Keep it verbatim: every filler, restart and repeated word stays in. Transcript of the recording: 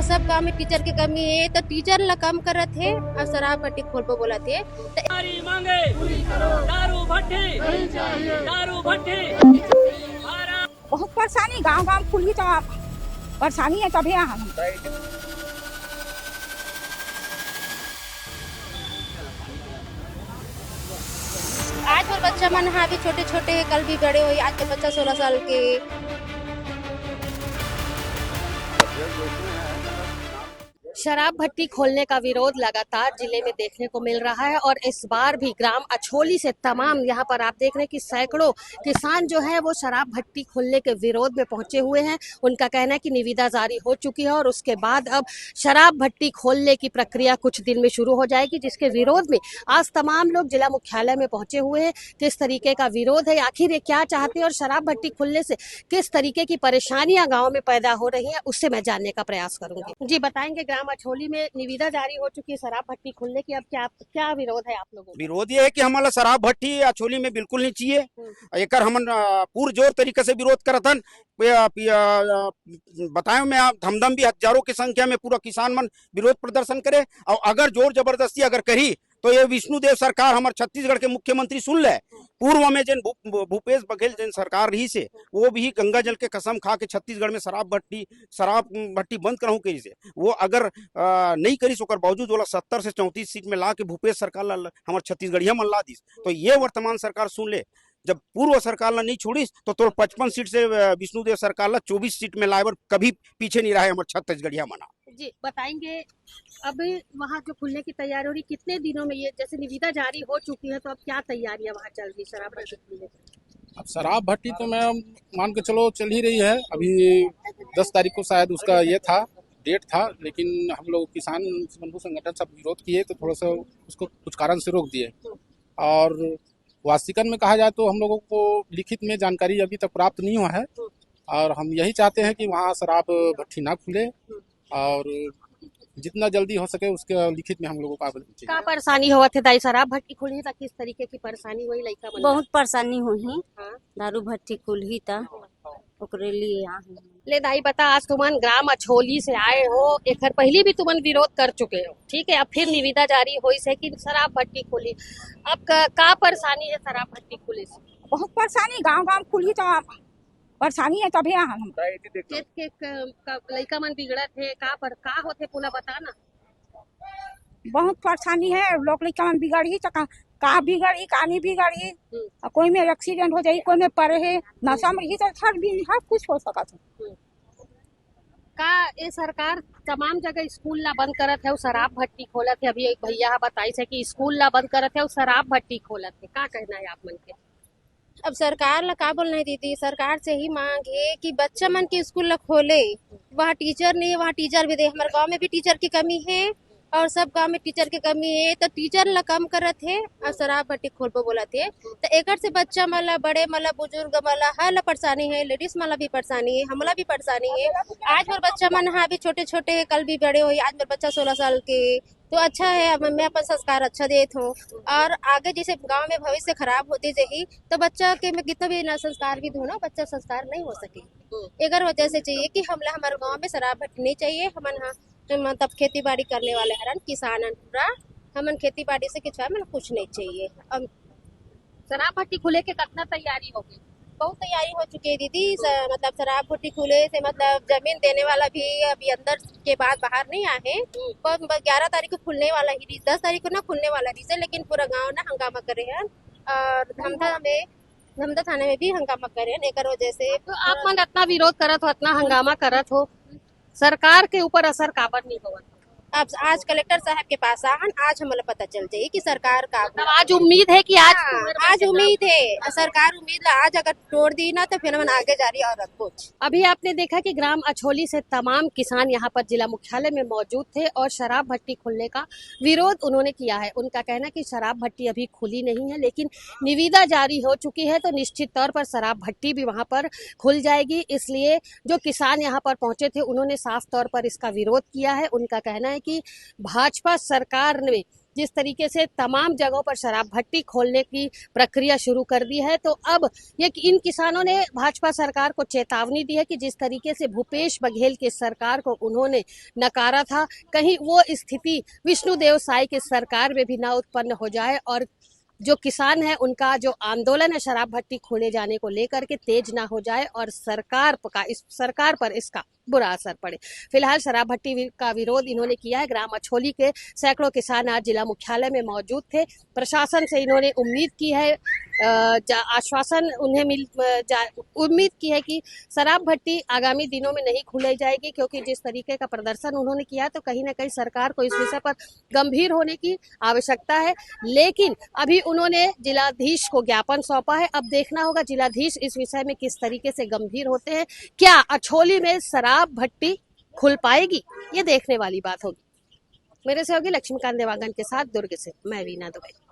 सब काम में टीचर के कमी हे, तो टीचर ला कम करत हे अउ शराब भट्टी खोलबो बोलत हे। तो हमारी मांगे, दारू भट्टी, दारू भट्टी। बहुत परेशानी, गांव गांव खुलही तो परेशानी हे, तभे हम। आज मोर बच्चा मन ह अभी छोटे छोटे हे, कल भी बड़े होही। आज के बच्चा सोलह साल के। शराब भट्टी खोलने का विरोध लगातार जिले में देखने को मिल रहा है और इस बार भी ग्राम अछोली से तमाम, यहाँ पर आप देख रहे हैं कि सैकड़ों किसान जो है वो शराब भट्टी खोलने के विरोध में पहुंचे हुए हैं। उनका कहना है कि निविदा जारी हो चुकी है और उसके बाद अब शराब भट्टी खोलने की प्रक्रिया कुछ दिन में शुरू हो जाएगी, जिसके विरोध में आज तमाम लोग जिला मुख्यालय में पहुंचे हुए हैं। किस तरीके का विरोध है, आखिर ये क्या चाहते हैं और शराब भट्टी खुलने से किस तरीके की परेशानियां गांव में पैदा हो रही हैं, उससे मैं जानने का प्रयास करूंगी। जी, बताएंगे, ग्राम अछोली में निविदा जारी हो चुकी है शराब भट्टी खुलने की, अब क्या, क्या विरोध है आप लोगों का? विरोध ये है कि हमला शराब भट्टी अछोली में बिल्कुल नहीं चाहिए। हम्म। एकर हमन, अ, पूर जोर तरीका से विरोध करत हन। पे-, अ, पि-, अ, अ, बताए मैं, आप धमधम भी हजारों की संख्या में पूरा किसान मन विरोध प्रदर्शन करे, और अगर जोर जबरदस्ती अगर करी तो ये विष्णुदेव सरकार, हमर छत्तीसगढ़ के मुख्यमंत्री सुन ले, पूर्व में जेन भू-, भू-, भूपेश बघेल जेन सरकार रही से, वो भी गंगा जल के कसम खा के छत्तीसगढ़ में शराब भट्टी, शराब भट्टी बंद कराहूं कही से, वो अगर, अ, नहीं करिस, ओकर बावजूद ओला सत्तर से चौंतीस सीट में ला के भूपेश सरकार ला, हमर छत्तीसगढ़िया मन ला दिस। तो ये वर्तमान सरकार सुन ले, जब पूर्व सरकार ला नहीं छोड़िस, तो तोर पचपन सीट से, अ, विष्णुदेव सरकार ला चौबीस सीट में लाए बर कभी पीछे नहीं रहे हमर छत्तीसगढ़िया मन। जी, बताएंगे, अब वहाँ जो खुलने की तैयारी हो रही, कितने दिनों में ये, जैसे निविदा जारी हो चुकी है, तो अब क्या तैयारियां वहाँ चल रही शराब भट्टी खुलने की? अब शराब भट्टी तो, मैं मान के चलो, चल ही रही है। अभी दस तारीख को शायद उसका ये था, डेट था, लेकिन हम लोग किसान बंधु संगठन सब विरोध किए, तो थोड़ा सा उसको कुछ कारण से रोक दिए। और वास्तविकता में कहा जाए तो हम लोगों को लिखित में जानकारी अभी तक प्राप्त नहीं हुआ है, और हम यही चाहते हैं कि वहाँ शराब भट्टी ना खुले, और जितना जल्दी हो सके उसके लिखित में हम लोगों को आवेदन चाहिए। का परेशानी होवत हे दाई, शराब भट्टी खुलही त किस तरीके की परेशानी होही लइका मन? बहुत परेशानी होही। हाँ। दारू भट्टी खुलही त ओकरे लिए आ हन। ले दाई बता, आज तुमन ग्राम अछोली से आए हो, एकर पहली भी तुमन विरोध कर चुके हो, ठीक है, अब फिर निविदा जारी होइस हे कि शराब भट्टी खुली, अब का, का परेशानी हे शराब भट्टी खुले से? बहुत परेशानी, गांव गांव खुलही त परेशानी हे, तभे आ हन हम। खेत के क-, क-, लइका मन बिगड़त हे, का पर, का होथे, पूरा बता ना। बहुत परेशानी हे, लोग लइका मन बिगड़ही त का, का बिगड़ही, का नहीं बिगड़ही। हम्म। अउ कोई में एक्सीडेंट हो जाही, कोई में परे हे, नशा में ही तो हर भी, हर कुछ हो सकत हे। हम्म। का ये सरकार तमाम जगह स्कूल ला बंद करत हे, शराब भट्टी खोलत हे? अभी एक भैया ह बताइस हे कि स्कूल ला बंद करत हे, शराब भट्टी खोलत हे, का कहना हे आप मन के? अब सरकार ला का बोलना हे दीदी, सरकार से ही मांग हे कि बच्चा मन के स्कूल ला खोले, वहाँ टीचर नहीं हे, वहाँ टीचर भी दे, हमर गांव में भी टीचर की कमी हे और सब गांव में टीचर की कमी हे, तो टीचर ला कम करत हे और शराब भट्टी खोलबो बोलत हे। तो एकर से बच्चा मन ला, बड़े मन ला, बुजुर्ग मन ला, हर ला परेशानी हे, लेडीज मन ला भी परेशानी हे, हमला भी परेशानी हे। आज मोर बच्चा मन ह अभी छोटे छोटे हे, कल भी बड़े होही। आज मोर बच्चा सोलह साल के, तो अच्छा हे, अब मैं अपन संस्कार अच्छा देत हूँ। और आगे जैसे गांव में भविष्य खराब होते जाही, तो बच्चा के मैं कितना भी ना संस्कार भी दूँ ना, बच्चा संस्कार नहीं हो सके। एकर वजह से चाहिए कि हमला हमर गांव में शराब भट्टी नहीं चाहिए। हमन ह, मतलब, खेती बाड़ी करने वाले हरन, किसान हन पूरा, हमन खेती बाड़ी से किछुआ मन कुछ नहीं चाहिए। अब शराब भट्टी खुले के कितना तैयारी हो गई? बहुत तैयारी हो चुकी है दीदी। स-, मतलब, शराब भट्टी खुले से, मतलब, जमीन देने वाला भी अभी अंदर के बाद बाहर नहीं आए हैं। पर ग्यारह तारीख को खुलने वाला ही, दस तारीख को ना खुलने वाला रहिस हे, लेकिन पूरा गांव ना हंगामा करे हैं और धमधा में, धमधा थाने में भी हंगामा करे हैं। एकर वजह से तो आप मन इतना विरोध करत हो, इतना हंगामा करत हो, सरकार के ऊपर असर काबर नहीं होवत? अब आज कलेक्टर साहब के पास आहन, आज हमला पता चल जाही कि सरकार का मतलब, आज उम्मीद है कि आज हाँ, आज उम्मीद है, सरकार उम्मीद ला आज अगर तोड़ दी ना, तो फिर हमन आगे जा रही और कुछ। अभी आपने देखा कि ग्राम अछोली से तमाम किसान यहाँ पर जिला मुख्यालय में मौजूद थे और शराब भट्टी खुलने का विरोध उन्होंने किया है। उनका कहना है कि शराब भट्टी अभी खुली नहीं है, लेकिन निविदा जारी हो चुकी है, तो निश्चित तौर पर शराब भट्टी भी वहाँ पर खुल जाएगी। इसलिए जो किसान यहाँ पर पहुंचे थे, उन्होंने साफ तौर पर इसका विरोध किया है। उनका कहना है कि भाजपा सरकार ने जिस तरीके से तमाम जगहों पर शराब भट्टी खोलने की प्रक्रिया शुरू कर दी है, तो अब ये कि इन किसानों ने भाजपा सरकार को चेतावनी दी है कि जिस तरीके से भूपेश बघेल की सरकार को उन्होंने नकारा था, कहीं वो स्थिति विष्णुदेव साय की सरकार में भी ना उत्पन्न हो जाए और जो किसान है उनका जो आंदोलन है शराब भट्टी खोले जाने को लेकर के तेज ना हो जाए और सरकार का इस सरकार पर इसका बुरा असर पड़े। फिलहाल शराब भट्टी वि- का विरोध इन्होंने किया है। ग्राम अछोली के सैकड़ों किसान आज जिला मुख्यालय में मौजूद थे। प्रशासन से इन्होंने उम्मीद की है, अ, जा- आश्वासन उन्हें मिल अ, जा, उम्मीद की है कि शराब भट्टी आगामी दिनों में नहीं खुलाई जाएगी, क्योंकि जिस तरीके का प्रदर्शन उन्होंने किया, तो कहीं ना कहीं सरकार को इस विषय पर गंभीर होने की आवश्यकता है। लेकिन अभी उन्होंने जिलाधीश को ज्ञापन सौंपा है। अब देखना होगा जिलाधीश इस विषय में किस तरीके से गंभीर होते हैं। क्या अछोली में शराब भट्टी खुल पाएगी, ये देखने वाली बात होगी। मेरे सहयोगी लक्ष्मीकांत देवांगन के साथ दुर्ग से मैं वीना दुबे।